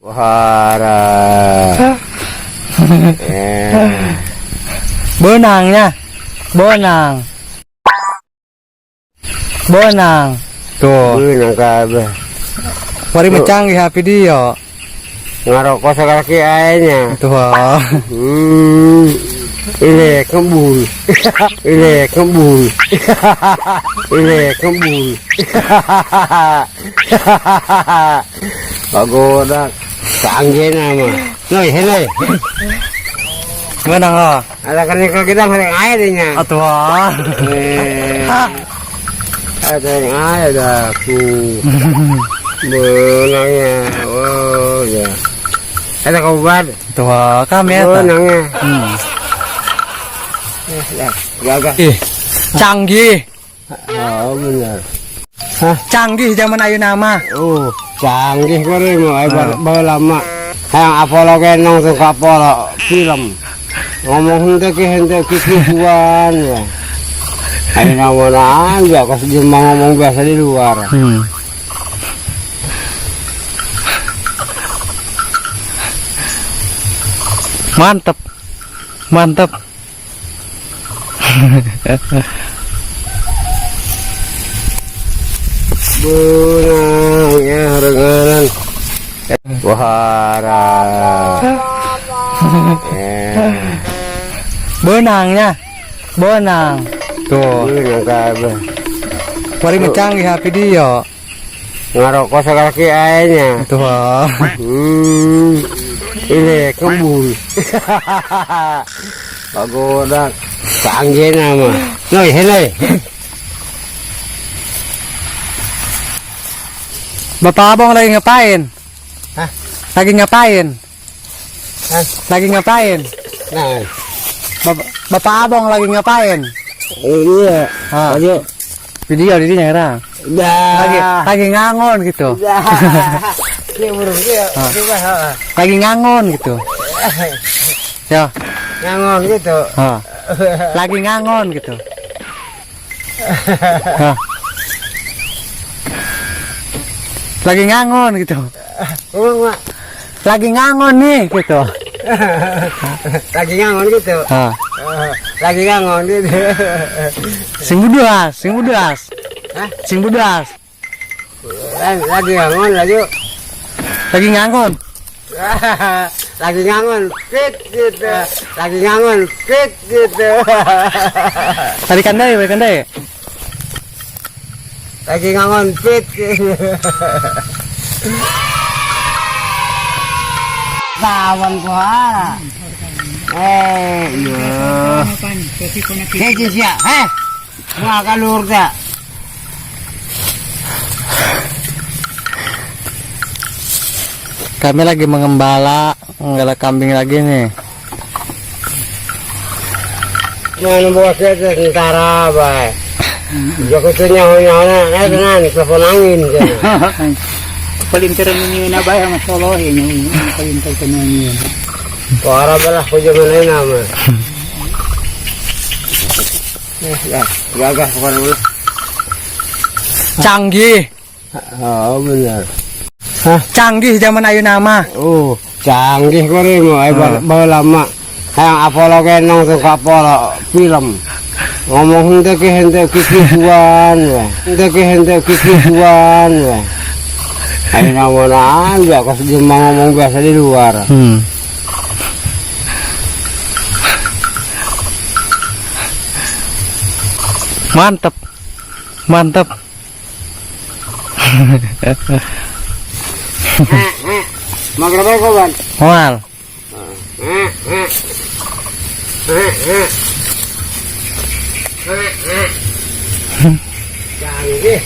Wahara. Eh. Beunangnya. Beunang. Beunang. Tuh. Beunang kabeh. Mari canggih video. Ngarokok sekali airnya. Tuh. Ini kembul. Ini kembul. Ini kembul. Pagoda. Canggih nama. Noi, noi. Beunang oh. Ada kan kalau kita ngereng airnya. Atuh. Eh. Ada yang air dah aku. Beunangnya. Oh ya. Ada kauban. Tuh, kami eta. Beunangnya. Hmm. Ya, gagah. Ih, canggih. Oh, benar. Hah? Canggih zaman ayeuna mah. Oh, canggih kore mau ai lama. Hayang Apollo kenong tuh Apollo film. Ngomong henteu ki henteu kikituan ya. Ayo naon ya kos dia mau ngomong biasa di luar. Mantep. Mantep. Beunangnya renganan. Wahara. Eh. Beunangnya. Beunang. Tuh. Beunang kabeh. Mari canggih video. Ngarokok sekali airnya. Tuh. Ini kembul. Pagoda. Canggih nama. Noi, noi. Bapak Abong lagi ngapain? Hah? Lagi ngapain? Hah? Lagi ngapain? Nah, Bapak Abong lagi ngapain? iya. Ah. Ayo. Video di sini ya, Dah. Lagi ngangon gitu. Dah. Ini burung dia. Coba. Lagi ngangon gitu. Ya. Ngangon gitu. Ha. Lagi ngangon gitu. Ha. Lagi ngangon gitu. Ngomong, Mak. Lagi ngangon nih gitu. Lagi ngangon gitu. Ha. Lagi ngangon gitu. Sing budas, sing budas. Hah? Sing budas. Lagi ngangon lagi. Lagi ngangon. Lagi ngangon pit gitu. Lagi ngangon pit gitu. Tarikan deui, tarikan deui. Lagi ngangon pit gitu. Tawan kuhara. Eh, iya. Kece sia, eh. Mga kalur ka. Kami lagi mengembala, menggala kambing lagi nih. Mana buat kita tentara, bay. Joko tuh nyaho-nyaho, eh tenan, telepon angin. Palintiran ninyo na ba, mas solohin yung palintir ka ninyo. Kuhara belah ko zaman ini nama. Ya, gagah bukan ulah. Canggih. Oh, benar. Hah? Canggih zaman ayeuna mah. Oh, canggih kore mau ai lama. Hayang Apollo kenong tuh Apollo film. Ngomong henteu ki henteu kikituan ya. Henteu ki henteu kikituan ya. Ayo naon ya kos dia mau ngomong biasa di luar. Mantep. Mantep. Magrebe ko ban. Moal. Canggih.